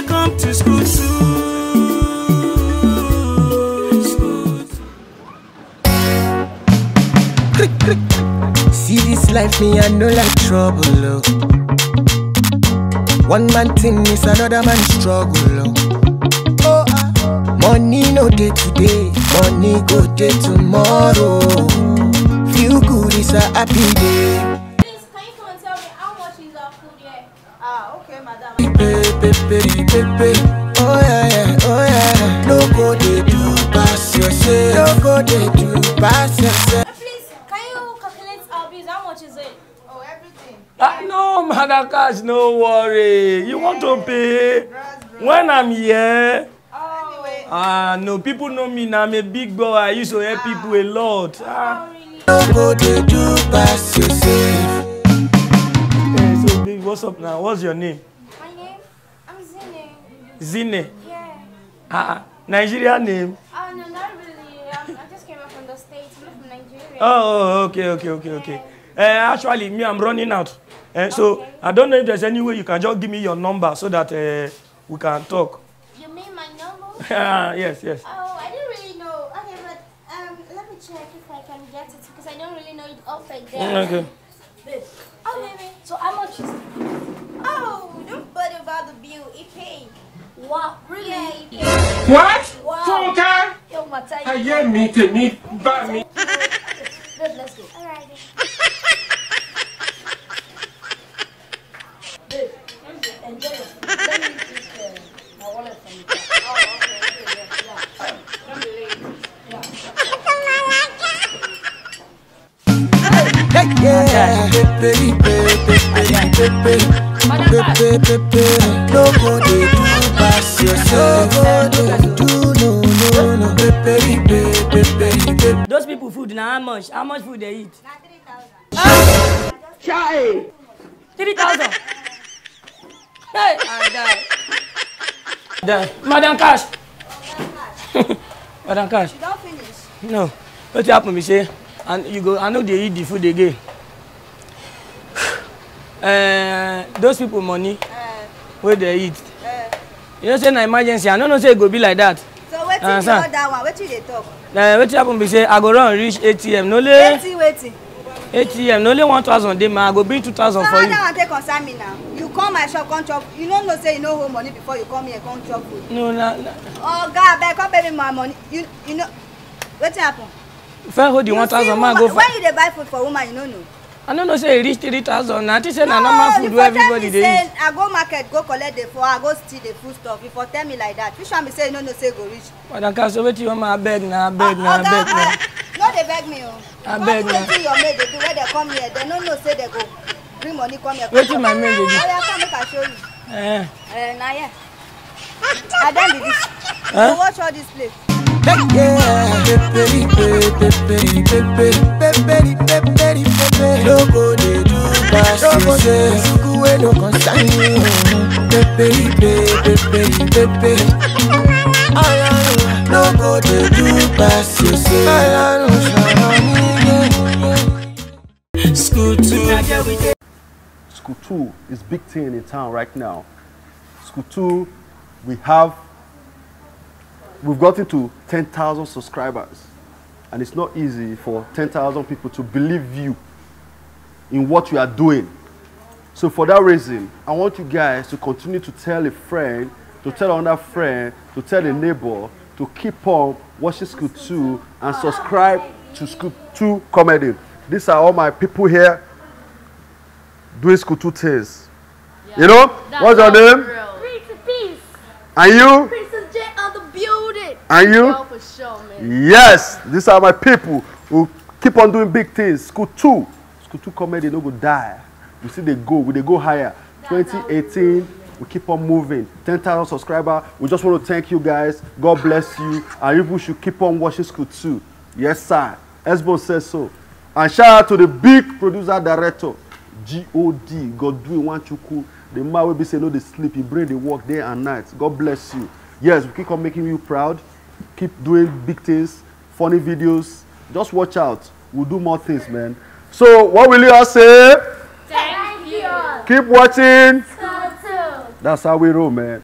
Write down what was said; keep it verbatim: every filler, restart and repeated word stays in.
Come to school too. School too. See this life, me I no like trouble. Oh. One man thing is another man struggle. Oh. Oh, ah. Money no day today, money go day tomorrow. Feel good is a happy day. Please, can you come and tell me how much is our food here? Ah, okay, madam. Oh yeah, yeah, oh yeah. No go dey do pass yourself. No go dey do pass yourself. Please, can you calculate our bills? How much is it? Oh, everything. Ah, no, Madam Cash, no worry. You want to pay? When I'm here. Anyway, Ah, no, people know me now. I'm a big boy. I used to help people a lot. Ah. No go dey do pass yourself. Hey, so, babe, what's up now? What's your name? My name? I'm Zine. Zine. Yeah. Ah, Nigeria name? Oh, no, not really. Um, I just came back from the States. I'm not from Nigeria. Oh, okay, okay, okay, okay. Uh, actually, me, I'm running out. Uh, so, Okay. I don't know if there's any way you can just give me your number so that uh, we can talk. You mean my number? Ah, yes, yes. Oh, I didn't really know. Okay, but um, let me check if I can get it because I don't really know it off like that. Okay. Babe, oh, baby. So how much is it? Oh, don't bother about the bill. It paid. Wow, really? Yeah, it paid. What? Wow. Funke? Yo, Mata, Ayé mi tèmi bá mi. Babe, let's go. All right. Babe, enjoy your food. Let me pick uh, my wallet from the car. Oh, okay, okay, yeah, yeah. Don't be late. Yeah. Hey, yeah. Pepe, pepe, pepe, pepe, pepe, pepe. No go dey do pass yourself. No go dey do, no, no, no. Pepe, pepe, pepe, pepe. Those people food na how much? How much food they eat? Chai! Three thousand. Hey, I die. Die. Madam Cash. Madam Cash. You don't finish. No. What happen be say, and you go, I know they eat the food again. Uh, those people money Uh, where they eat. uh, You know say na emergency. I no know say e go be like that. so wetin be Understand? All that one? Wetin you dey talk? Uh, wetin happen be say I go run reach A T M. No le Wetin wetin? A T M. No le one thousand dey ma. I go bring two thousand So for how you. That one take concern me now? You come my shop come chop. You no know say you no hold money before you come here come chop food. No na. na- Oga abeg come pay me my money. You you know wetin happen? If I hold the You one thousand see man woman- go for. When you dey buy food for woman you no know. I no know say e reach three thousand. Na I think say na No, normal food you wey for tell me everybody dey say eat. I go market go collect the food, I go steal the food stuff. You for tell me like that. Which one be say you no know say e go reach? Madam Cash, so wetin you want ma? Abeg na, abeg na, Oga, abeg na. eh, no dey beg me o. Abeg Come do na. Wetin your maid dey do wey dey come here? Dem no know say dem go bring money come here. Wetin my maid dey do? Oya come make I show you. Eh. Eh, na here. Na dem be this. Huh? Go wash all this plate. Hey, yeah. Pepe, pepe, pepe, pepe, pepe, pepe. No go dey do pass yourself. Who wey no concern you? Pepe, pepe, pepe, pepe. No go dey do pass yourself. School two. School two is big thing in town right now. School two, we have, we've gotten to ten thousand subscribers, and it's not easy for ten thousand people to believe you in what you are doing. So for that reason, I want you guys to continue to tell a friend, to tell another friend, to tell a neighbor to keep on watching School two and subscribe to School two Comedy. These are all my people here doing School two things. You know? What's your name? Pretty Peace. And you? Princess J on the building. And you? Girl for sure, man. Yes, these are my people who keep on doing big things. School two. School two Comedy no go die. We see they go, we they go higher. twenty eighteen, we keep on moving. ten thousand subscriber. We just want to thank you guys. God bless you. And you people should keep on watching School two. Yes, sir. Esbon says so. And shout out to the big producer director, G O D, Godwin Wanchuku. The man will be say no dey sleep, he bring the work day and night. God bless you. Yes, we keep on making you proud. Keep doing big things, funny videos. Just watch out. We'll do more things, man. So what will you all say? Thank you. Keep watching. School two. That's how we roll, man.